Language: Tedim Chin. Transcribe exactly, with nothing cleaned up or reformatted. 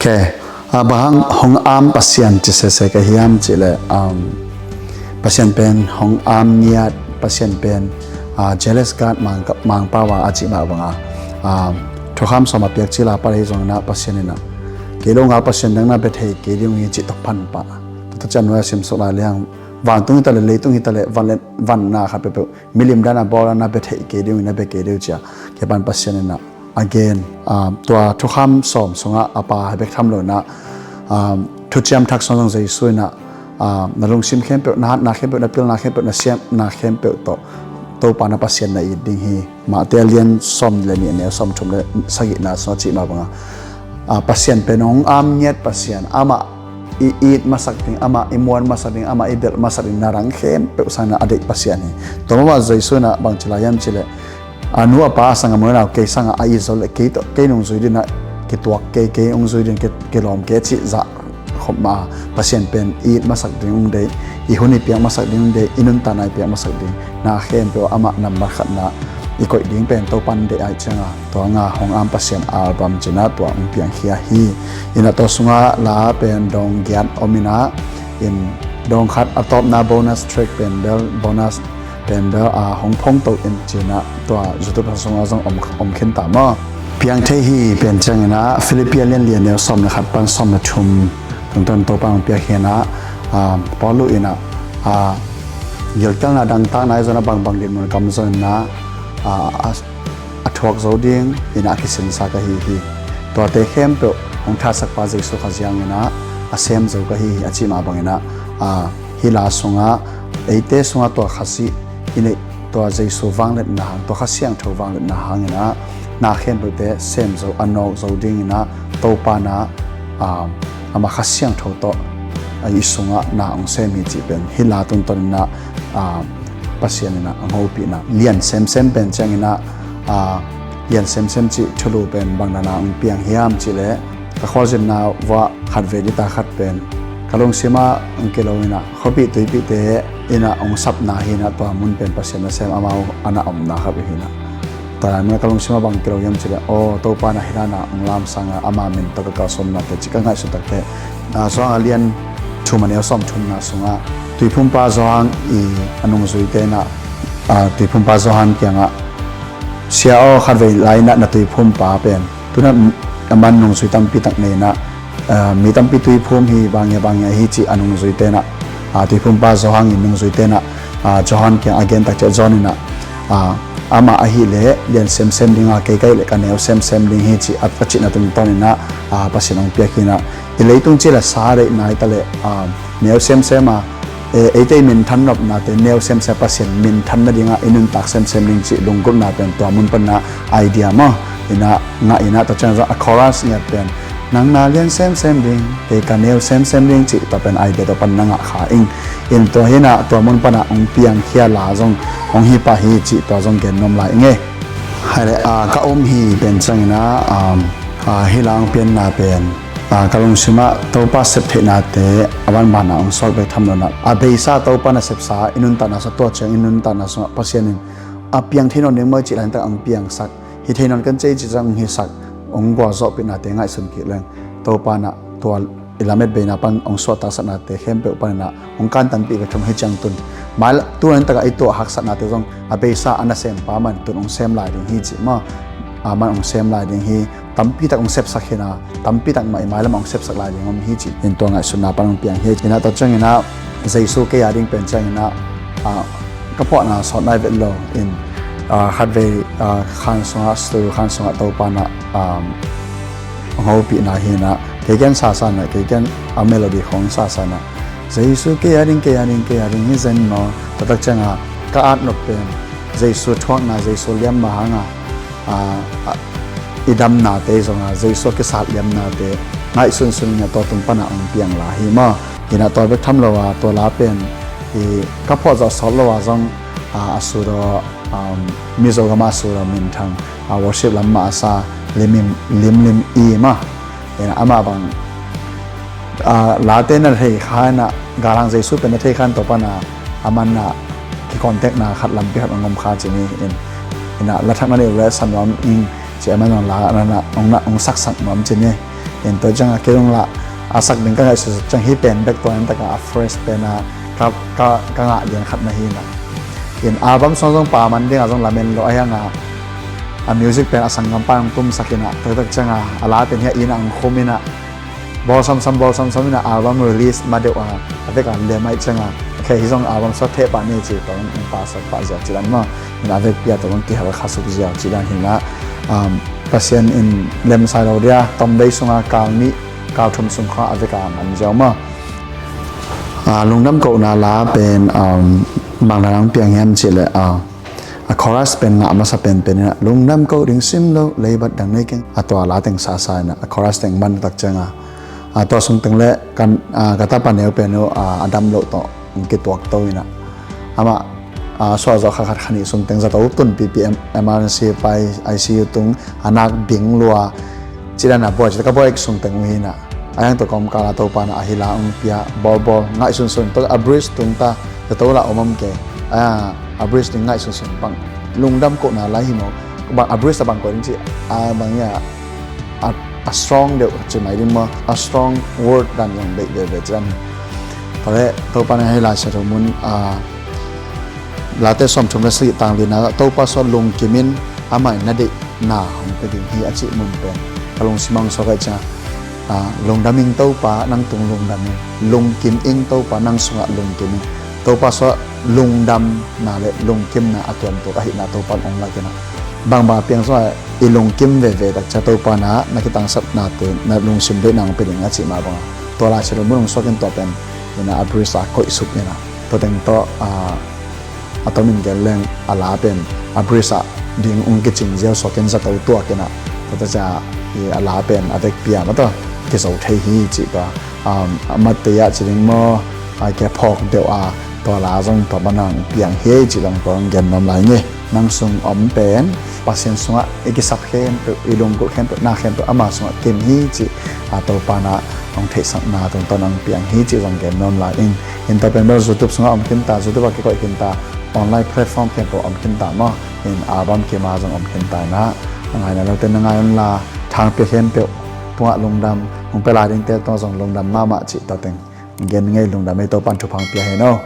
Ok. Ah, bang hang hong am Pasian ci sese ka hiam cih leh, um, Pasian pen hong am ngiat, Pasian pen, ah, jealous God, mang, mangpau a, a cih mah bang a, um, Thukham sawm a piak cil a pat hi zongin ah Pasian in ah, kei lo ngal Pasian dang na bia thei kei ding hi cih tawh pan pah. Tua ciang nuai a simsuk lai leng vantung hi ta leh, leitung hi ta leh, van le, van na khat peuhpeuh milim dan a bawl a na bia thei kei ding hi, na bia kei ding hi ci a, kei pan Pasian in ah a gen, ah, tua Thukham sawm sungah a pa hi bek tham lo in ah, ah, thuciam thak sung zong Jesu in ah, ah, na lungsim khempeuh, na hatna khempeuh, na pilna khempeuh, na siamna khempeuh tawh Topa na Pasian na it ding hi. Matthai a lian sawm le nih, a neu sawm thum le sagihna sungah cih mah bang a, ah, Pasian pen hong am ngiat Pasian, amah i it masak ding, amah i muan masak ding, amah i belh masak ding, na rang khempeuh sangin ah a deih Pasian hi. Tua mah bang Jesu in ah bang ci lai hiam cih leh, a nu a pa a sang a, a u a nau kei sang a, a it zo leh kei tawh, kei nungzui ding ah kituak kei, kei nungzui ding ah ki, kilawm kei cih zah khop mah a, Pasian pen i it masak ding hong deih, i hun i piak masak ding hong deih, i nuntakna i piak masak ding, na khempeuh ah amah nambat khatna i koih ding pen Topa in deih ahih ciang a, tua nga hong am Pasian album ci in ah tua hong piangkhia hi. In ah tua sungah la pen dawng giat om in ah, in dawng khat a tawpna bonus track pen bel, bonus pen bel, ah, hong phong to in ci in ah tua YouTube sungah zong om, om khin ta maw. Piang thei hi pen ciangin ah Philippi a lian li, a neu sawm le khat pan sawm le thum tungtawn Topa hong piak hi in ah, ah, Paulu in ah, ah, gilkialna dangtakna i zon a bangbang dinmun kam zon in ah, ah, a, a thuak zo ding in ah a kisinsa ka hi hi. Tuate khempeuh hong thatsak pa Jesu Khazih hangin ah a sem zo ka hi hi a cih mah bangin ah, ah, hih la sungah eite sungah tua Khazih i neih, tua Jesu vangliatna hang, tua Kha Siangtho vangliatna hangin ah na khempeuhte sem zo, a nawk zo dingin ah Topa in ah, ah, amah Kha Siangtho tawh, ah, i sungah na hong sem hi cih pen hih la tungtawn in ah, ah, Pasian in ah hong hopihna lian semsem pen ciangin ah, ah, lian semsem cih thulu pen bang dan a hong piang hiam cih leh, ka khualzinna uah khatvei dita khat pen ka lungsim ah hong kilo in ah khuapih tuipihte in ah hong sapna hi in ah, tua mun pen Pasian nasem amau a na omna khat hi in ah. Tua lai mun ah ka lungsim ah bang kilo hiam cih leh, aw, Topa in ah hih dan a hong lamsang a, ama min tawh ka kalsuanna teh cih ka ngaihsut tak teh, ah, Johan a lian thum, a neu sawm thumna sungah Tuiphumpa Johan i a nungzuite in ah, ah, Tuiphumpa Johan kiangah, Sia aw, khatvei lai in ah na tuiphumpa pen, tu in ah aman nungzui tampi tak nei in ah, ah, mi tampi tuiphum hi, bang hi a, bang hi a hi cih a nungzuite in ah, ah, Tuiphumpa Johan i nungzuite in ah, ah, Johan kiang a gen tak ciah Johan in ah, ah, amah ahih leh lian semsem ding a, kei ka hih leh ka neu semsem ding hi cih a, a cihna tungtawn in ah, ah, Pasian hong piak hi in ah, i leitung cih leh sa deihna hi ta leh, ah, neu semsem a, eh, eite i minthan nopnate neu semsem, Pasian minthan nading a i nuntak semsem ding cih lunggulhna pen tua mun pan in ah idea maw in ah ngah in ah, tua ciang zong a chorus ngiat pen, nang na lian semsem ding, kei ka neu semsem ding cih tua pen idea tua pan in ah ngah kha ing. In tua hi in ah tua mun pan in ah hong piangkhia la zong hong hi pah hi cih tua zong gen nuam lai ing e. Hai leh, ah, ka um hi pen ciangin ah, um, ah, hih la hong pianna pen, ah, ka lungsim ah Topa sep theihnate a banban a hong suak bek tham lo in ah, a beisa Topa nasepsa i nuntakna sung, tua ciang i nuntakna sungah Pasian in a piang thei nawn ding maw i cih laitakin hong piangsak, hi thei nawn kei ci ciang hong hisak, hong gualzawhpihnate ngaihsun kik leng, Topa in ah tua i lametbeina pan hong suahtaksaknate khempeuh pan in ah hong kantanpih bek tham hi ciang tun, mai la, tu laitakin i tuah haksatnate zong a beisa a nasempa man tun hong sem lai ding hi cih maw, a man hong sem lai ding hi. Tampi tak hong sepsak hi in ah, tampi tak mah i mailam ah hong sepsak lai ding om hi cih in tua ngaihsutna pan hong piang hi. In ah tua ciangin ah Jesu kei a ding pen ciangin ah, ah, ka phuahna sawt nai vet lo in, ah, khatvei, ah, khan sungah, studio khan sungah Topa in ah, um, hong hopihna hi in ah, kei ken sasa in ah, kei ken a melody khawng sasa in ah, Jesu kei a ding, kei a ding, kei a ding hi zen maw. Tua tak ciang a ka at nop pen Jesu thuakna, Jesu liamma hang a, ah, ah, i damnate zong a, Jesu a kisat liamnate ngaihsunsun in ah tua tung pan in ah hong piang la hi maw. In ah tua bek tham lo a, tua la pen i ka phuahzawh sawt lo a zong, ah, a studio, um, Mizo gam a studio minthang, ah, worship lam mah a sa Lim Lim, Lim Lim I maw. In ah amah bang, ah, late na thei kha in ah, Galhang Jesu pen na thei kha in tua pan in ah, a man in ah kicontact na khat lampi khat hong om kha ci ni. In, in ah la thak na nei uh leh sa nuam ing ci, a man zong la na, na, hong na, hong saksak nuam ci ni. In tua ciangah kei zong lah a sak ding ka ngaihsut ciang hih pen bek tua in takah a fresh pen a ka, ka, ka ngah lian khat na hi na. In album song zong pa man dingah zong lamen lo a hiangah a music pen a sanggam pa hong tumsak inah tua tak ciangah a la pen hiah inah hong khum inah bawl samsam bawl samsam inah album release ma deuh a a vek a lem aih ciangah kei hi zong album sawt theh pah ni ci tawh hong pasal pah ziau ci dan maw. In a vekpi a tawh hong kihel kha suk ziau ci dan hi inah Pasian in lemsai lo dia tawm bei sunga kal nih kal thum sung kha a vek a man ziau maw. Lungdam kohna la pen bang la nang piang hiam cih leh a chorus pen ngah masa penpen inah lungdam koh ding sim lo leibat dang nei keng a tua la teng sasa inah a chorus teng man tak cianga a tua sung teng le ka tapa neu pen uh a dam loh tawh hong kituak to inah amah suahzawh kha khat kha nih sung teng zato tun pipi emergency pai I C U tung a nak bing lua ci dan a buai ci ka buai sung teng uh hi inah a hiang tawh kawmkal a Topa na a hi la hong pia bawlbawl ngaihsunsun tawh a bridge tung ta zato la om om ke a bridge ding ngaihsunsun bang lungdam kohna lai hi maw. Bang a bridge a bang koih ding ci a bang ia a strong deuh ci mai ding maw a strong word dan zong deih veve ci dan hi. Tua le Topa na hei lai sia tho mun a Late sawmthum le sagih tang lina Topa suah lungkimin amah in na deihna hong pe ding hi a cih mun pen ka lungsim hong suak aih ciang lungdam ing Topa nang tung lungdam ing lungkim ing Topa nang sungah lungkim ing Topa suah lungdamna le lungkimna a tuamtuk ahihna Topa in hong lak inah bangbang a piang sungah i lungkim veve tak cia Topa na na kitangsapnate na lungsim deihna hong pe ding a cih mah banga tua lai sia tho mun hong suak in tua pen ina a bridge a koihsuk ina tua teng tawh a tomin gen leng a la pen a bridge ah ding ung kicing ziau suakin zato tuak inah tua ta cia a la pen a vekpi a mataw kizo thei hi cih tua a matte ah ci ding maw a kia phawk deuh a tua la zong tua banang piang hi ei cih zong tua gen nuam lai nge. Nang sung om pen Pasian sungah i kisap khempeuh i lunggulh khempeuh na khempeuh ama sungah kim hi cih a Topa na hong theihsakna tungtawn hong piang hi cih zong gen nuam lai ing. In tua pen bel YouTube sungah om khinta, YouTube ah kikoih khinta, online platform khempeuh om khinta maw. In album kim a zong om khinta inah a ngaina lote na ngai unla thangpia khempeuh tungah lungdam hong pia lai dingte tungah zong lungdam mahmah cih tua teng gen ngei lungdam ei Topan thupha hong pia hen aw.